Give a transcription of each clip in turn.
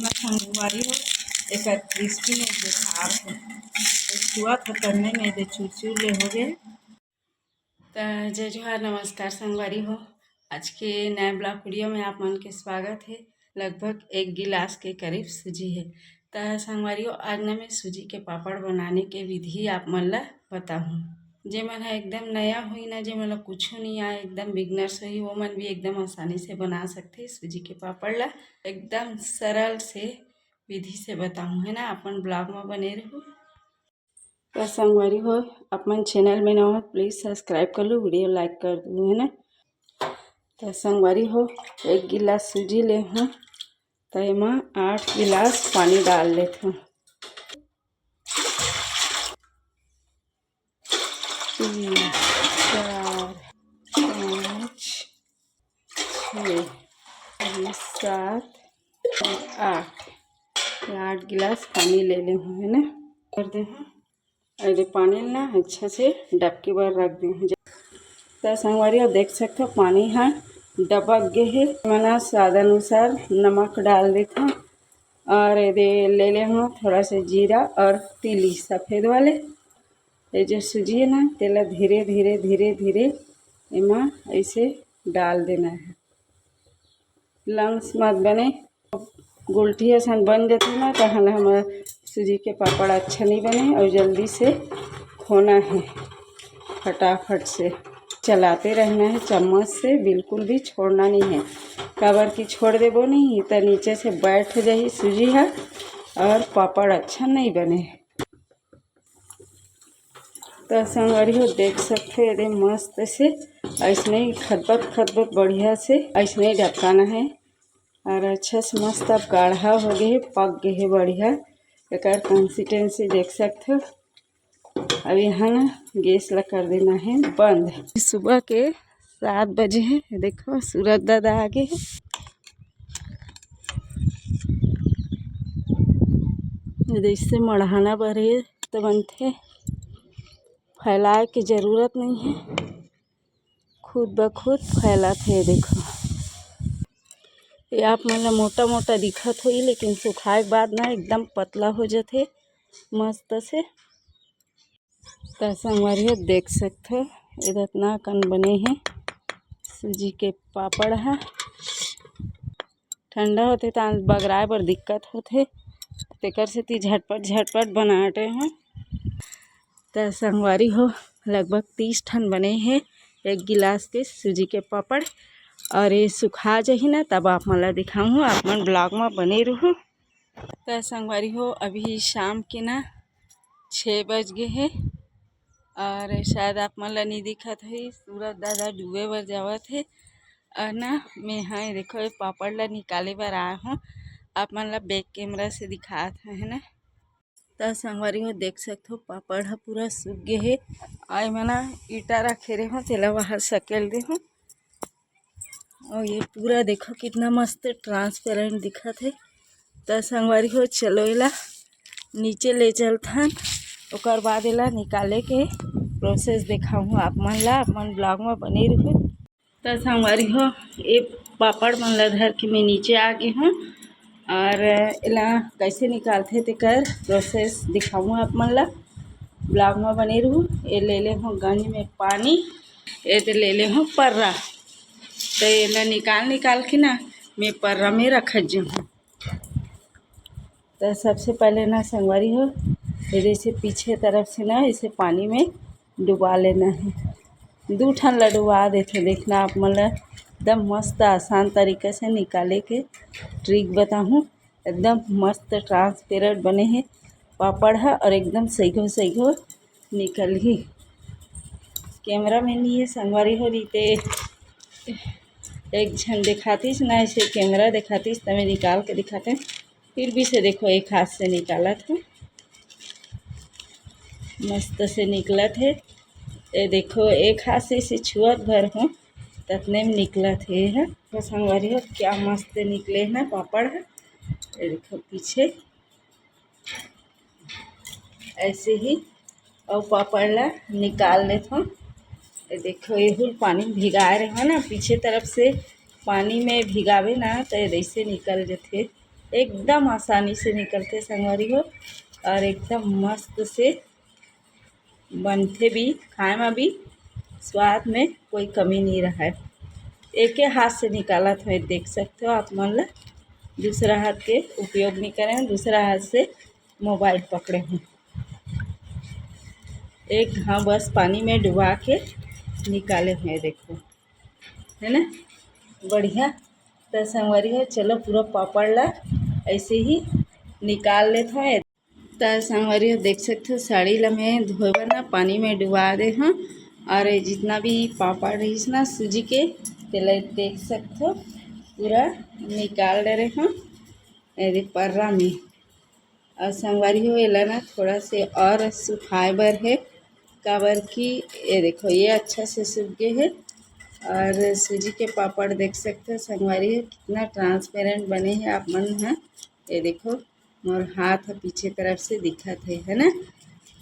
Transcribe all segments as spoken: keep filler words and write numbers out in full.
संगवारी हो, एकर क्रिस्पी में जे खार हो, छुआ खतरने में दे चूर चूर ले हो गए। त जय जोहार, नमस्कार संगवारी हो। आज के नए ब्लॉग वीडियो में आप मन के स्वागत है। लगभग एक गिलास के करीब सूजी है। त संगवारी हो, आज ना मैं सूजी के पापड़ बनाने के विधि आप मन ला बताहूँ। जे मन ह एकदम नया होही ना, जे मन ला कुछो नहीं आए, एकदम बिगनर्स होही, वो मन भी एकदम आसानी से बना सकथे सूजी के पापड़ ला। एकदम सरल से विधि से बताहूँ, है ना। अपन ब्लॉग में बने रहू। त संगवारी हो, अपन चैनल में नवा हो, प्लीज सब्सक्राइब कर लू, वीडियो लाइक कर दू, है ना। त संगवारी हो, एक गिलास सूजी ले हूँ, त एमा आठ गिलास पानी डाल लेथों। तीन, चार, पाँच, छः, सात, आठ, आठ गिलास पानी ले ले हूँ, है ना। कर दे हूँ, अरे पानी ला अच्छा से डबके बर रख दे हूँ। त संगवारी हो, देख सकथो, पानी ह डबक गे हे। मना स्वाद अनुसार नमक डाल देथों और एदे ले ले हूँ थोड़ा से जीरा और तिली सफेद वाले। ये जो सूजी है ना, तेला धीरे धीरे धीरे धीरे एमा ऐसे डाल देना है। लम्स मत बने, गुलठी असन बन जाथे ना, तहन हमर सूजी के पापड़ अच्छा नहीं बने और जल्दी से खोना है। फटाफट से चलाते रहना है चम्मच से, बिल्कुल भी छोड़ना नहीं है। काबर कि छोड़ देबो नहीं त नीचे से बैठ जाही सूजी ह और पापड़ अच्छा नहीं बने। त संगवारी हो, देख सकथे, एदे मस्त से ऐसने ही खदबत खदबत बढ़िया से ऐसने ही डबकाना है। और अच्छा से मस्त अब गाढ़ा हो गए हे, पक गए हे बढ़िया। एकर कंसिस्टेंसी देख सकथो। अब यहाँ ना गैस ला कर देना है बंद। सुबह के सात बजे है, देखो सूरज दादा आगे है। जैसे मढ़ाना बर हे तो बनथे, फैलाए के जरूरत नहीं है, खुद ब खुद फैलत हे। देखो, ये आप मन ला मोटा मोटा दिखत होही, लेकिन सुखाए के बाद ना एकदम पतला हो जाथे मस्त से। त संगवारी हो, देख सकथो, एदे अतना कन बने हे सूजी के पापड़ ह। ठंडा होथे त बगराए बर दिक्कत होथे, तेकर सेती झटपट झटपट बनाए हूँ। त संगवारी हो, लगभग तीस ठन बने हे एक गिलास के सूजी के पापड़। और ये सुखा जाही ना, तब आप मन ला दिखाऊँ, आप मन ब्लॉग में बने रहू। त संगवारी हो, अभी शाम के ना छः बज गए हे और शायद आप मन ला नहीं दिखत होही, सूरज दादा डूबे बर जावत हे। और ना मैं, हाँ, ये देखो, ये पापड़ ला निकाले बर आया हूँ, आप मन ला बैक कैमरा से दिखात हूँ, है ना। त संगवारी हो, देख सकथो, पापड़ ह पूरा सूख गे हे। आई मना ईटा रखे रहे हो, तेला बाहर सकेल दे हो। और ये पूरा देखो कितना मस्त ट्रांसपेरेंट दिखत हे। त संगवारी हो, चलो एला नीचे ले चलथन, ओकर बाद एला निकाले के प्रोसेस देखाऊँ आप मन ला, आप मन ब्लॉग में बने रहू। त संगवारी हो, ये पापड़ मन ला धर के मैं नीचे आ गे हूँ और एला कैसे निकालथे तेकर प्रोसेस दिखाऊँ आप मन ला, ब्लॉग में बने रहू। ये ले ले हूँ गंज में पानी, ये दे ले ले हूँ पर्रा। त एला निकाल निकाल के ना मैं पर्रा में रखत जाहूँ। त सबसे पहले ना संगवारी हो, ये जैसे पीछे तरफ से ना इसे पानी में डुबा लेना है। दू ठन ला डुबा देथे, देखना आप मन ला एकदम मस्त आसान तरीका से निकाले के ट्रिक बताहूँ। एकदम मस्त ट्रांसपेरेंट बने हे पापड़ ह और एकदम सइघो सइघो निकलही। कैमरा में नहीं है संगवारी हो, रहिते एक झन देखातीस ना, ऐसे कैमरा देखातीस त मैं निकाल के दिखाते, फिर भी से देखो एक हाथ से निकालत है, मस्त से निकलत है। ये देखो एक हाथ से इसे छुअत भर हूँ, ततने में निकलत है। ये ह तो संगवारी हो क्या मस्त निकले है ना पापड़ है। ये देखो पीछे ऐसे ही अउ पापड़ ला निकाल लेथों। ये देखो एहू ल पानी भिगाए रहे ना, पीछे तरफ से पानी में भिगावे ना तो ये ऐसे निकल जथे। एकदम आसानी से निकलथे संगवारी हो, और एकदम मस्त से बनथे भी, खाए में भी स्वाद में कोई कमी नहीं रहे। एके हाथ से निकालत हवे, देख सकते हो आप मन ला, दूसरा हाथ के उपयोग नहीं करे, दूसरा हाथ से मोबाइल पकड़े हूँ। एक घाव बस पानी में डुबा के निकाले हूँ, देखो, है ना, बढ़िया। तो संगवारी हो, चलो पूरा पापड़ ला ऐसे ही निकाल लेत हूँ। त संगवारी हो, देख सकत हो, साड़ी ला मैं धोए बर ना पानी में डुबा दे हूँ, और ये जितना भी पापड़ रहिस ना सूजी के, तेला देख सकत हो, पूरा निकाल डरे हूँ एदे पर्रा में। और संगवारी हो, एला ना थोड़ा से और सुखाए बर है, काबर कि ये देखो, ये अच्छा से सूख गए है। और सूजी के पापड़ देख सकते हो संगवारी हो, कितना ट्रांसपेरेंट बने हैं आप मन है। ये देखो, मोर हाथ ह पीछे तरफ से दिखत है, है ना,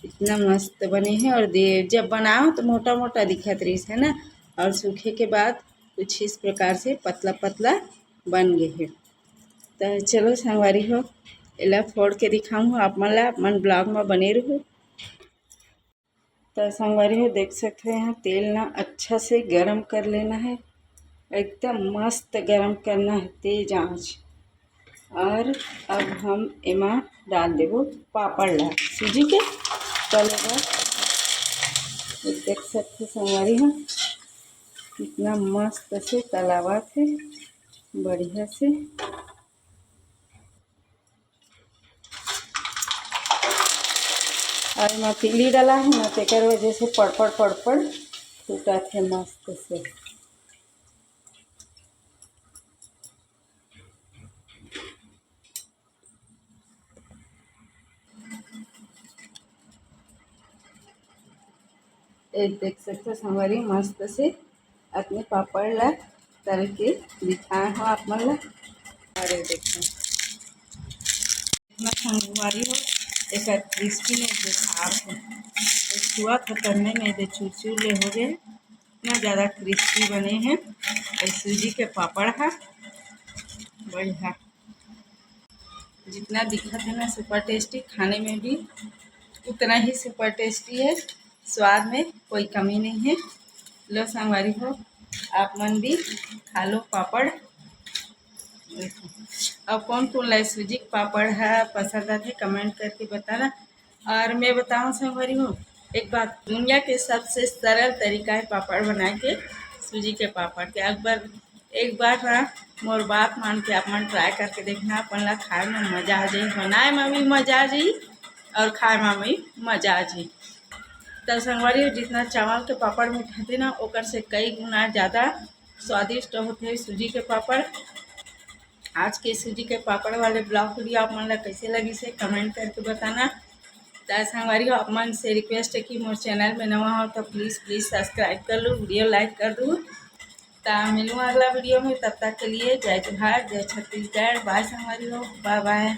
इतना मस्त बने है। और दे जब बनाओ तो मोटा मोटा दिखत रहिस, है ना, और सूखे के बाद कुछ इस प्रकार से पतला पतला बन गए है। तो चलो संगवारी हो, एला फोड़ के दिखाऊँ आप मन ला, आप मन ब्लॉग में बने रहू। तो संगवारी हो, देख सकते हो, यहाँ तेल ना अच्छा से गरम कर लेना है, एकदम मस्त गरम करना है, तेज आंच। और अब हम एमा डाल देबो पापड़ ला, सूजी के तले बर। ये देख सकते हो संगवारी हो, कितना मस्त से तलावत है, बढ़िया से। और एमा तिली डला है ना, तेकर वजह से पड़पड़ पड़पड़ फूटत है मस्त से। ये देख सकते हो संगवारी, मस्त से अपने पापड़ ला तल के दिखाए हो आप मन ला। अरे देखो, इतना संगवारी हो, एक क्रिस्पी नहीं देखा आपको, छुआ तो करने में दे चूर चूर ले हो गए, इतना ज़्यादा क्रिस्पी बने हैं। और सूजी के पापड़ है, बढ़िया। जितना दिखत है ना सुपर टेस्टी, खाने में भी उतना ही सुपर टेस्टी है, स्वाद में कोई कमी नहीं है। लो संगवारी हो, आप मन भी खा लो पापड़। देखो, अब कौन कौन ला सूजी के पापड़ है पसंद आते, कमेंट करके बताना। और मैं बताऊँ संगवारी हो एक बात, दुनिया के सबसे सरल तरीका है पापड़ बनाए के, सूजी के पापड़ के। एक बार, एक बार ना मोर बात मान के आप मन ट्राई करके देखना, अपन ला खाए में मजा आ जाई, बनाए में भी मजा आ जाई और खाए में भी मजा आ जाई। तो संगवारी हो, जितना चावल के पापड़ मीठाथे ना, ओकर से कई गुना ज़्यादा स्वादिष्ट होथे सूजी के पापड़। आज के सूजी के पापड़ वाले ब्लॉग वीडियो आप मन ला कैसे लगिस हे, कमेंट करके बताना। त संगवारी हो, आप मन से रिक्वेस्ट है कि मोर चैनल में नवा हो तो प्लीज प्लीज सब्सक्राइब कर लो, वीडियो लाइक कर दो। त मिलूँ अगला वीडियो में, तब तक के लिए जय जोहार, जय छत्तीसगढ़, बाय संगवारी हो, बाय बाय।